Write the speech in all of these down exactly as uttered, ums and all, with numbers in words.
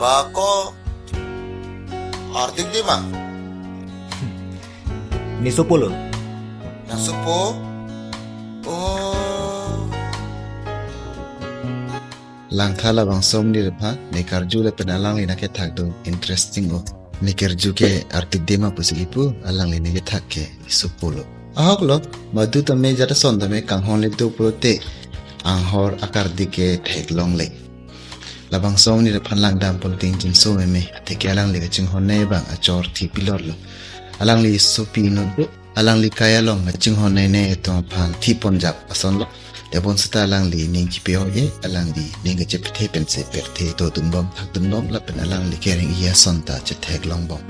Ba ko ardik di ma? Ne sopo lo. Nang sopo? Oh. Langtha labangso amonit aphan ne karju lapen alangli nangkethak do interesting o. Ne karju ke ardik di ma pusi kipu, alangli nangkethak ke ne sopo lo. Ahok lo, madu tame jat ason tame kanghon le do pulote anghor akardik ke theklongle. Labangso amonit aphan langdam pon ting jingso meme, atheke alangli kachinghon ne abang achor thi pilor lo. Alangli sopi non do, alangli kai along kachinghon ne ne atum aphan thi pon jap ason lo. Tebon seta alangli ning chipe ho ye, alangli ning kachepethe pensi pirthe dodun bom, thakdun bom, lapen alangli kereng-i ason ta chetheklong bom.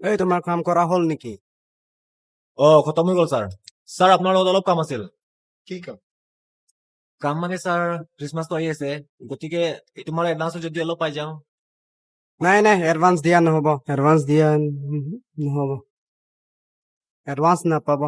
এই, তোমার কাম করা হ'ল নেকি? অ, খতম হৈ গ'ল, sir. Sir, আপোনাৰ লগত অলপ কাম আছিল। কি কাম? কাম মানে, ছাৰ, খ্ৰীষ্টমাছটো আহি আছে, গতিকে এই তোমাৰ এডভান্সটো যদি অলপ পাই যাওঁ। নাই, নাই, এডভান্স দিয়া নহ'ব, এডভান্স দিয়া, উম, নহ'ব, এডভান্স নাপাব।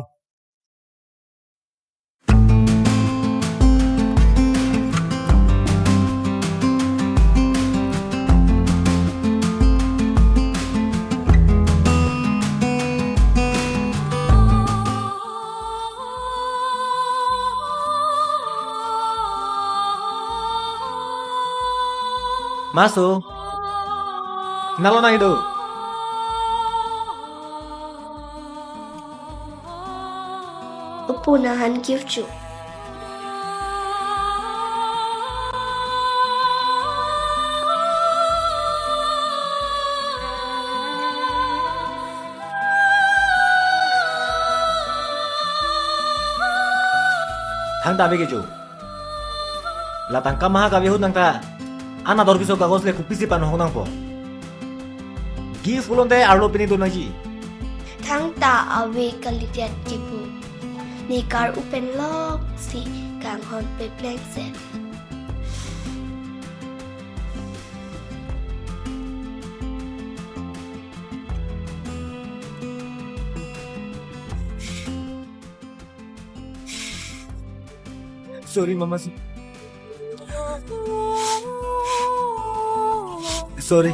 Maso. Nalo nang idu. Opo, nang han gift cho. Thangta ave ke cho. La tangka maha kave ahut nangta an ador piso kagos le kopisi panhong nangpo. Gift pulote arlo pini do nangji. Thangta ave kalidet kipu. Ne kar-o pen lok si kanghon pepleng se. Sorry, Mama. Sorry.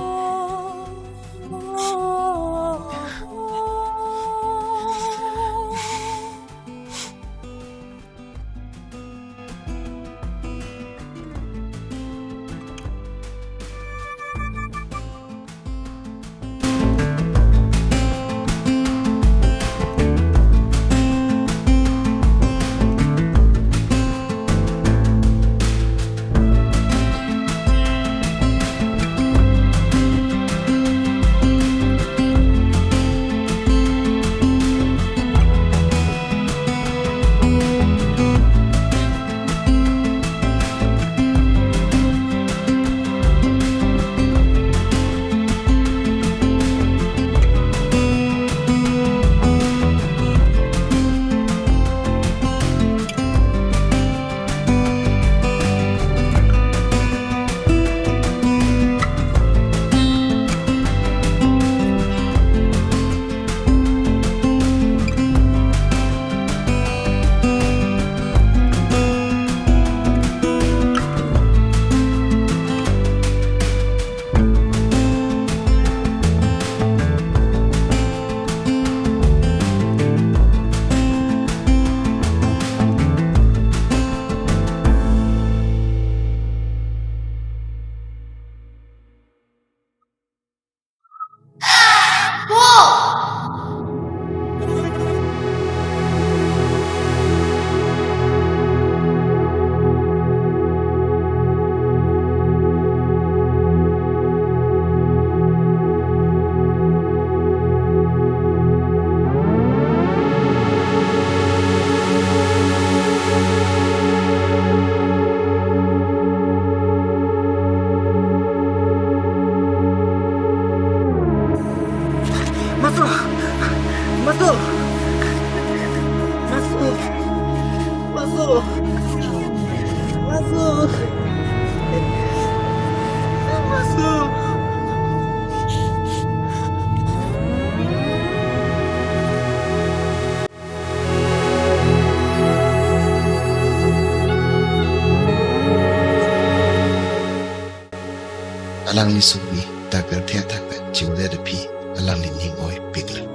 Alangli sopi dak pirthe athak chiudet aphi alangli ning oipiklo.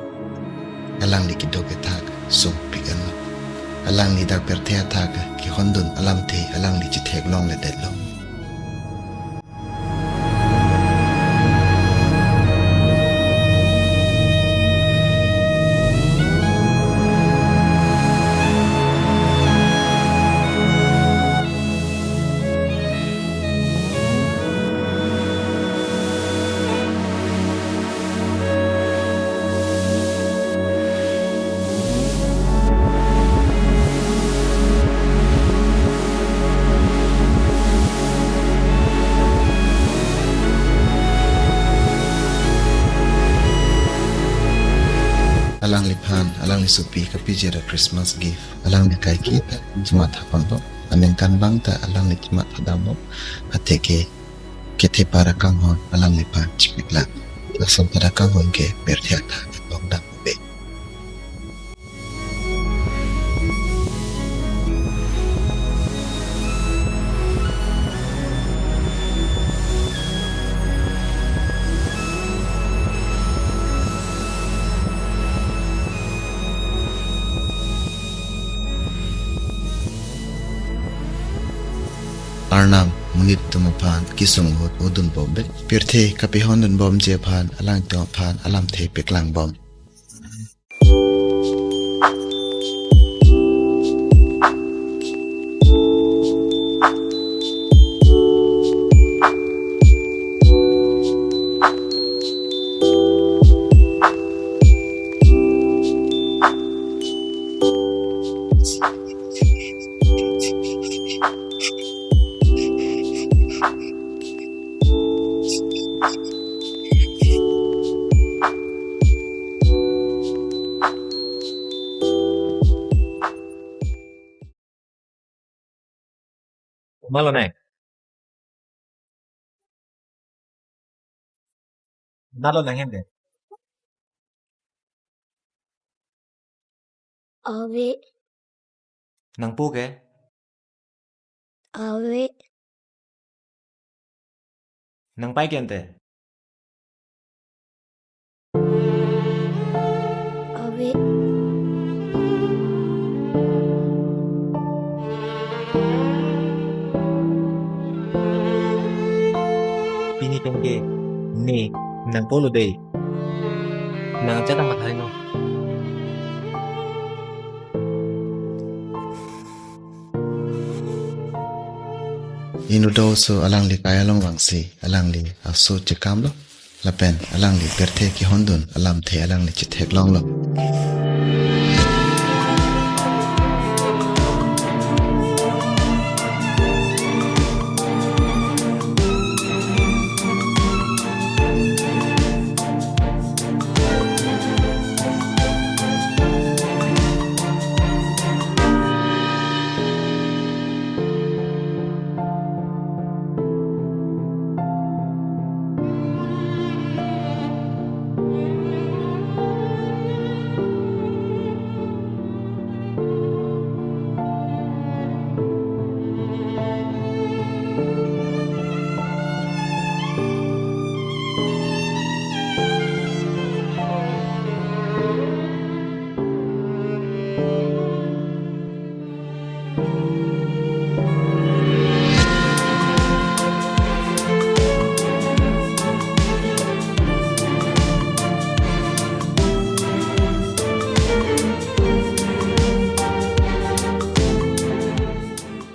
Alangli kedo kethak sungpik anlo. Alangli dak pirthe athak kehondun alamthe alangli chetheklongledetlo. Alangliphan alangli sopi kapijir a-Christmas gift alangli kaike ta chematha ponpo. Aningkanvang ta alangli chematha dampo. Atheke kethepar akanghon alangliphan chipiklang. Lason pada kanghon ke pirthe athak long dam ave. Arnam monit atum aphan kesung ahut odunbomdet. Pirthe kapehondunbomji aphan alangtum aphan alamthe paklangbom. Malo nai. Nalo nang hende. Ave. Nangpo ke? Ave. Nangpai ke ante? Ave. Pini pen ke ne nangpolo dei. Nang ajat amat hai no. Inut oso alangli kai along vangsi alangli aso chekamlo. Lapen alangli pirthe kehondun alamthe alangli chetheklonglo.